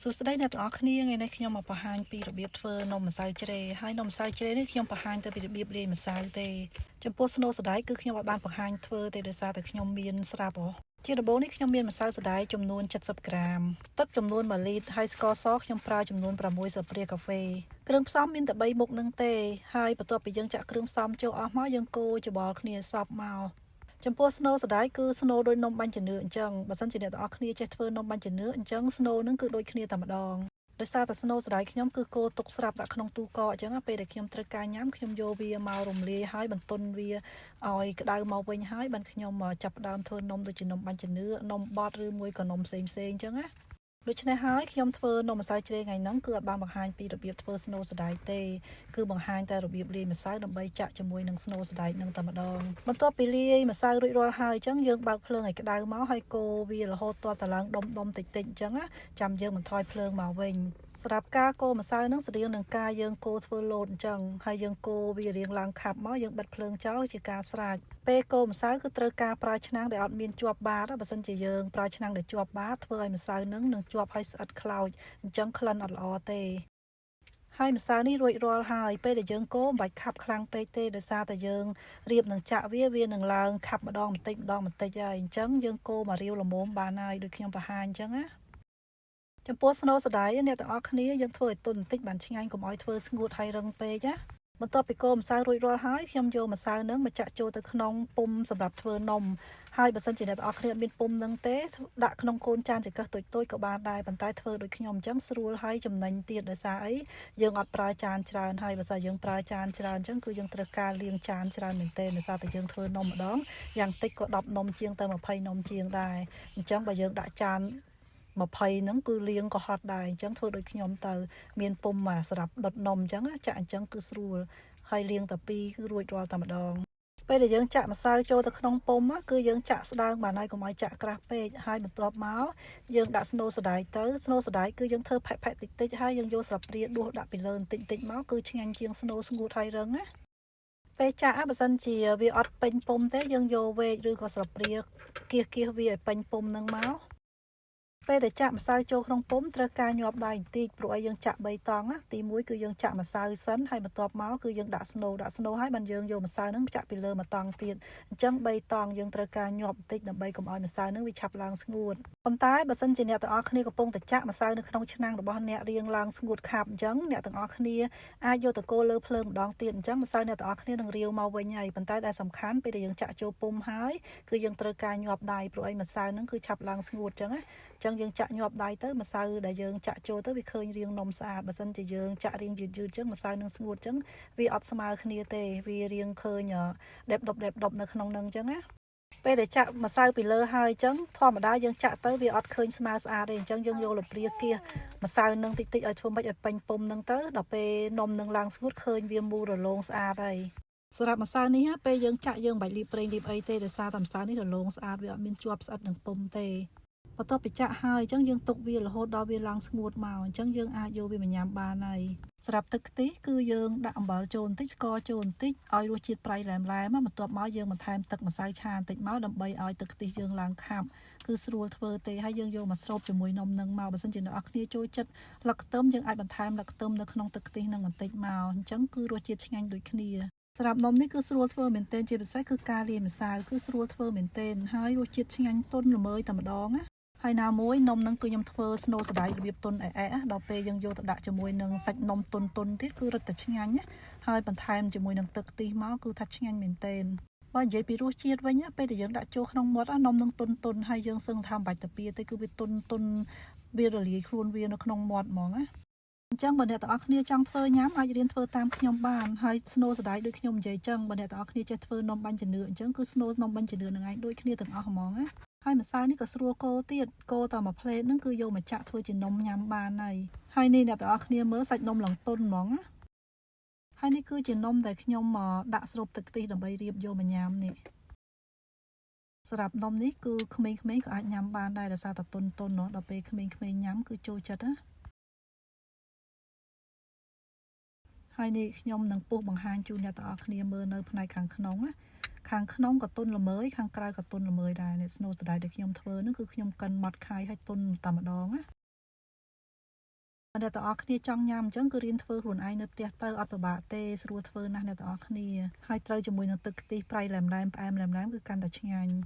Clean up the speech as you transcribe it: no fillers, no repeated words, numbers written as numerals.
សួស្តីអ្នកទាំងអស់គ្នាថ្ងៃនេះខ្ញុំមកបង្ហាញពីរបៀបធ្វើនំម្សៅជ្រេហើយនំម្សៅជ្រេនេះខ្ញុំបង្ហាញទៅពីរបៀបលាយម្សៅទេចំពោះស្នូលសណ្តែកគឺខ្ញុំអត់បានបង្ហាញធ្វើទេដោយសារតែខ្ញុំមានស្រាប់ហ៎ជាដំបូងនេះខ្ញុំមានម្សៅសណ្តែកចំនួន70ក្រាមទឹកចំនួន1លីត្រហើយស្ករសខ្ញុំប្រើចំនួន6ស្លាបព្រាកាហ្វេគ្រឿងផ្សំមានតែ3មុខនឹងទេហើយបន្ទាប់ពីយើងចាក់គ្រឿងផ្សំចូលអស់មកយើងកូរច្របល់គ្នាសព្វមក ចំពោះស្នូលសណ្តែកគឺស្នូលដូចនំបាញ់ជំនឿអញ្ចឹងបើសិនជាអ្នកទាំងអស់គ្នាចេះធ្វើនំបាញ់ជំនឿអញ្ចឹងស្នូលនឹងគឺដូចគ្នាតែម្ដងដោយសារតែស្នូលសណ្តែកខ្ញុំគឺកូរទុកស្រាប់ដាក់ក្នុងទូកកអញ្ចឹងពេលដែលខ្ញុំត្រូវការញ៉ាំខ្ញុំយកវាមករំលាយហើយបន្ទន់វាឲ្យក្តៅមកវិញហើយបានខ្ញុំចាប់ផ្ដើមធ្វើនំដូចជានំបាញ់ជំនឿនំបត់ឬមួយក៏នំផ្សេងផ្សេងអញ្ចឹងណាដូច្នេះហើយខ្ញុំធ្វើនំម្សៅជ្រេថ្ងៃហ្នឹងគឺអត់បានបង្ហាញពីរបៀបធ្វើស្នូលសណ្តែកទេគឺបង្ហាញតែរបៀបលាយម្សៅដើម្បីចាក់ជាមួយនឹងស្នូលសណ្តែកនឹងតែម្ដងបន្ទាប់ពីលាយម្សៅរួចរាល់ហើយអញ្ចឹងយើងបើកភ្លើងឲ្យក្តៅមកហើយកូរវារហូតទាល់តែឡើងដុំដុំតិចតិចអញ្ចឹងណាចាំយើងបន្ថយភ្លើងមកវិញសម្រាប់ការកូរម្សៅនឹងស្តៀងនឹងការយើងកូរធ្វើលតអញ្ចឹងហើយយើងកូរវារៀងឡើងខាប់មកយើងបិទភ្លើងចោលជាការស្រេចពេលកូរម្សៅគឺត្រូវការប្រើឆ្នាំងដែលអត់មានជាប់បាតបើសិនជាយើងប្រើឆ្នាំងដែលជាប់បាតធ្វើឲ្យម្សៅនឹងនឹងជាប់ហើយស្អិតខ្លោចអញ្ចឹងក្លិនអត់ល្អទេហើយម្សៅនេះរួចរាល់ហើយពេលដែលយើងកូរមិនបាច់ខាប់ខ្លាំងពេកទេដោយសារតែយើងរៀបនឹងចាក់វាវានឹងឡើងខាប់ម្ដងបន្តិចម្ដងបន្តិចហើយអញ្ចឹងយើងកូរមករាវល្មមបានហើយដូចខ្ញុំបង្ហាញអញ្ចឹងណាចំពោះស្នូលសណ្តែកអ្នកទាំងអស់គ្នាយើងធ្វើឲ្យទន់បន្តិចបានឆ្ងាញ់កុំឲ្យធ្វើស្ងួតហើយរឹងពេកណាបន្ទាប់ពីកូរម្សៅរួចរាល់ហើយខ្ញុំយកម្សៅនឹងមកចាក់ចូលទៅក្នុងពុម្ពសម្រាប់ធ្វើនំហើយបើសិនជាអ្នកទាំងអស់គ្នាអត់មានពុម្ពនឹងទេដាក់ក្នុងកូនចានចង្កឹះតូចៗក៏បានដែរប៉ុន្តែធ្វើដូចខ្ញុំអញ្ចឹងស្រួលហើយចំណេញទៀតដោយសារអីយើងអត់ប្រើចានច្រើនហើយបើសិនយើងប្រើចានច្រើនអញ្ចឹងគឺយើងត្រូវការលាងចានច្រើនមែនទែនដោយសារតែយើងធ្វើនំម្ដងយ៉ាងតិចក៏10នំជាងទៅ20នំជាងដែរអញ្ចឹងបើយើងដាក់ចាន20ហ្នឹងគឺលាងក៏ហត់ដែរអញ្ចឹងធ្វើដូចខ្ញុំទៅមានពុម្ពមកសម្រាប់ដុតនំអញ្ចឹងចាក់អញ្ចឹងគឺស្រួលហើយលាងតែពីរគឺរួចរាល់តែម្ដងពេលដែលយើងចាក់ម្សៅចូលទៅក្នុងពុម្ពគឺយើងចាក់ស្ដើងបានហើយកុំឲ្យចាក់ក្រាស់ពេកហើយបន្ទាប់មកយើងដាក់ស្នូលសណ្តែកទៅស្នូលសណ្តែកគឺយើងធ្វើផែកៗតិចតិចហើយយើងយកស្លាបព្រាដួសដាក់ពីលើបន្តិចតិចមកគឺឆ្ងាញ់ជាងស្នូលស្ងួតហើយរឹងណាពេលចាក់បើសិនជាវាអត់ពេញពុម្ពទេយើងយកវែកឬក៏ស្លាបព្រាគៀសគៀសវាឲ្យពេញពុម្ពនឹងមកពេលដែលចាក់ម្សៅចូលក្នុងពុម្ពត្រូវការញាប់ដៃបន្តិចព្រោះឲ្យយើងចាក់3តង់ណាទី1គឺយើងចាក់ម្សៅសិនហើយបន្ទាប់មកគឺយើងដាក់ស្នូលដាក់ស្នូលហើយបានយើងយកម្សៅហ្នឹងចាក់ពីលើមួយតង់ទៀតអញ្ចឹង3តង់យើងត្រូវការញាប់បន្តិចដើម្បីកុំឲ្យម្សៅហ្នឹងវាឆាប់ឡើងស្ងួតប៉ុន្តែបើសិនជាអ្នកទាំងអស់គ្នាកំពុងតែចាក់ម្សៅនៅក្នុងឆ្នាំងរបស់អ្នករៀងឡើងស្ងួតខាប់អញ្ចឹងអ្នកទាំងអស់គ្នាអាចយកទៅកូរលើភ្លើងម្ដងទៀតអញ្ចឹងម្សៅអ្នកទាំងអស់គ្នានឹងរាវមកវិញហើយប៉ុន្តែដែលសំខាន់ពេលដែលយើងចាក់ចូលពុម្ពហើយគឺយើងត្រូវការញាប់ដៃព្រោះអីម្សៅហ្នឹងគឺឆាប់ឡើងស្ងួតអញ្ចឹងណាចឹងយើងចាក់ញាប់ដៃទៅម្សៅដែលយើងចាក់ចូលទៅវាឃើញរាងនំស្អាតបើសិនជាយើងចាក់រាងយឺតយឺតចឹងម្សៅនឹងស្ងួតចឹងវាអត់ស្មើគ្នាទេវារាងឃើញដេបដប់ដេបដប់នៅក្នុងនឹងចឹងណាពេលដែលចាក់ម្សៅពីលើហើយចឹងធម្មតាយើងចាក់ទៅវាអត់ឃើញស្មើស្អាតទេអញ្ចឹងយើងយកលព្រាគៀសម្សៅនឹងតិចតិចឲ្យធ្វើម៉េចឲ្យពេញពុម្ពនឹងទៅដល់ពេលនំនឹងឡើងស្ងួតឃើញវាមូលរលោងស្អាតហើយសម្រាប់ម្សៅនេះពេលយើងចាក់យើងមិនបាច់លាបប្រេងលាបអីទេដោយសារតែម្សៅនេះរលោងស្អាតវាអត់មានជាប់ស្អិតនឹងពុម្ពទេបន្ទាប់ពីចាក់ហើយអញ្ចឹងយើងទុកវារហូតដល់វាឡើងស្ងួតមកអញ្ចឹងយើងអាចយកវាមកញ៉ាំបានហើយសម្រាប់ទឹកខ្ទិះគឺយើងដាក់អំបិលចូលបន្តិចស្ករចូលបន្តិចឲ្យរសជាតិប្រៃឡែមឡែមបន្ទាប់មកយើងបន្ថែមទឹកម្សៅឆាបន្តិចមកដើម្បីឲ្យទឹកខ្ទិះយើងឡើងខាប់គឺស្រួលធ្វើទេហើយយើងយកមកស្រូបជាមួយនំនឹងមកបើសិនជាអ្នកនរគ្នាចូលចិត្តស្លឹកខ្ទឹមយើងអាចបន្ថែមស្លឹកខ្ទឹមនៅក្នុងទឹកខ្ទិះនឹងបន្តិចមកអញ្ចឹងគឺរសជាតិឆ្ងាញ់ដូចគ្នាសម្រាប់នំនេះគឺស្រួលធ្វើមែនទែនជាពិសេសគឺការលាយម្សៅគឺស្រួលធ្វើមែនទែនហើយរសជាតិឆ្ងាញ់ទន់ល្មើយតែម្ដងណាហើយណាមួយនំនឹងគឺខ្ញុំធ្វើស្នូលសណ្តែករបៀបទន់អែអែដល់ពេលយើងយកទៅដាក់ជាមួយនឹងសាច់នំទន់ទន់ទៀតគឺរឹតតែឆ្ងាញ់ណាហើយបន្ថែមជាមួយនឹងទឹកខ្ទិះមកគឺថាឆ្ងាញ់មែនទែនបើនិយាយពីរសជាតិវិញពេលដែលយើងដាក់ចូលក្នុងមាត់នំនឹងទន់ទន់ហើយយើងសឹងថាមិនបាច់តាពីទេគឺវាទន់ទន់វារលាយខ្លួនវានៅក្នុងមាត់ហ្មងណាអញ្ចឹងបើអ្នកទាំងអស់គ្នាចង់ធ្វើញ៉ាំអាចរៀនធ្វើតាមខ្ញុំបានហើយស្នូលសណ្តែកដូចខ្ញុំនិយាយចឹងបើអ្នកទាំងអស់គ្នាចេះធ្វើនំបាញ់ជំនឿអញ្ចឹងគឺស្នូលនំបាញ់ជំនឿនឹងឯងដូចគ្នាទាំងអស់ហ្មងណាហើយម្សៅនេះក៏ស្រួលកូរទៀតកូរតែមួយផ្លេតហ្នឹងគឺយកមកចាក់ធ្វើជានំញ៉ាំបានហើយហើយនេះអ្នកទាំងអស់គ្នាមើលសាច់នំឡើងទន់ហ្មងណាហើយនេះគឺជានំដែលខ្ញុំដាក់ស្រូបទឹកខ្ទិះដើម្បីរៀបយកមកញ៉ាំនេះសម្រាប់នំនេះគឺក្មេងៗក៏អាចញ៉ាំបានដែរដោយសារតែទន់ទន់ណោះដល់ពេលក្មេងៗញ៉ាំគឺចូលចិត្តណាហើយនេះខ្ញុំនឹងពុះបង្ហាញជូនអ្នកទាំងអស់គ្នាមើលនៅផ្នែកខាងក្នុងណាខាងក្នុងក៏ទន់ល្មើយខាងក្រៅក៏ទន់ល្មើយដែរនេះស្នូលសណ្តែកដែលខ្ញុំធ្វើនោះគឺខ្ញុំកិនម៉ត់ខាយឲ្យទន់តែម្ដងណា អ្នកទាំងអស់គ្នាចង់ញ៉ាំអញ្ចឹងគឺរៀនធ្វើខ្លួនឯងនៅផ្ទះទៅអត់ពិបាកទេស្រួលធ្វើណាស់អ្នកទាំងអស់គ្នាហើយត្រូវជាមួយនឹងទឹកខ្ទិះប្រៃឡែមឡែមផ្អែមឡែមឡែមគឺកាន់តែឆ្ងាញ់។